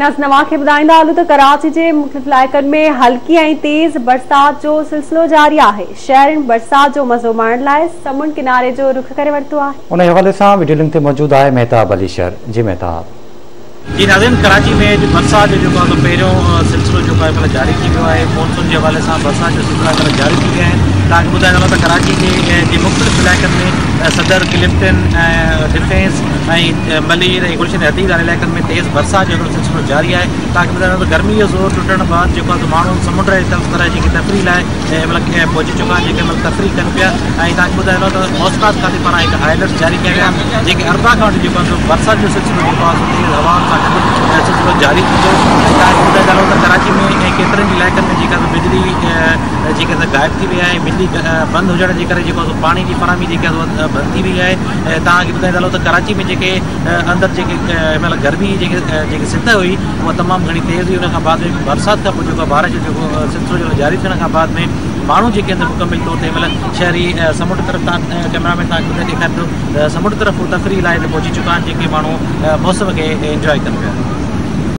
ناظرين، اوهان کي ٻڌائيندا هلون ته ڪراچي جي مختلف علائقن ۾ هلڪي ۽ تيز برسات جو سلسلو جاري آهي. شهرين برسات جو مزو ماڻڻ لاء سمنڊ ڪناري جو رخ ڪري ورتو آهي. انهي حوالي سان وڊيو لنڪ تي موجود آهي مهتاب علي شر. جي مهتاب. جي ناظرين، ڪراچي ۾ اڄ برسات جو جيڪو آهي سو پهريون سلسلو جيڪو آهي مطلب جاري ٿي ويو آهي. مونسون جي حوالي سان برسات جو سلسلو مطلب جاري ٿي ويا آهن. توهان کي ٻڌائيندا هلون ته ڪراچي جي مختلف علائقن ۾ صدر، ڪلفٽن ۽ ڊفينس ۽ ملير ۽ گلشن حديد وارن علائقن ۾ تيز برسات جو هڪڙو سلسلو جاري آهي. توهان کي ٻڌايان ته گرمي جو زور ٽٽڻ بعد جيڪو آهي سو ماڻهو سمنڊ جي طرف طرح جيڪي تفريح لاء هن مهل پهچي چڪا آهن، جيڪي هن مهل تفريح ڪن پيا. ۽ توهان کي ٻڌايان ته موسميات کاتي پاران هڪ هاء الرٽ جاري ڪيا ويا آهن، جيڪي اربع کان وٺي جيڪو آهي سو برسات جو سلسلو جيڪو آهي سو تيز هوائن سان گڏ سلسلو جاري ٿيندو. ۽ توهان کي ٻڌائيندا هلون ته ڪراچي ۾ ۽ ڪيترن ئي علائقن ۾ جيڪا سو بجلي جيڪا سا غائب ٿي وئي آهي. بجلي بند هجڻ جي ڪري جيڪو آهي سو پاڻي جي فراهمي جيڪا سو بند ٿي وئي آهي. ۽ توهان کي ٻڌائيندا هلون ته ڪراچي ۾ جيڪي اندر جيڪي هن مهل گرمي جيڪي جيڪي سطح هئي اها تمام گهڻي تيز هئي. ان کان بعد ۾ برسات کان پوء جيڪو بارش جو جيڪو سلسلو جيڪو جاري ٿيڻ کان بعد ۾ ماڻهو جيڪي اندر مڪمل طور تي هن مهل شهري سمنڊ طرف تان ڪئميرا مين توهان کي ٻڌائي ڏيکاريان ٿو سمنڊ طرف هو تفريح لاء هتي پهچي چڪا آهن، جيڪي ماڻهو موسم کي انجواء ڪن پيا.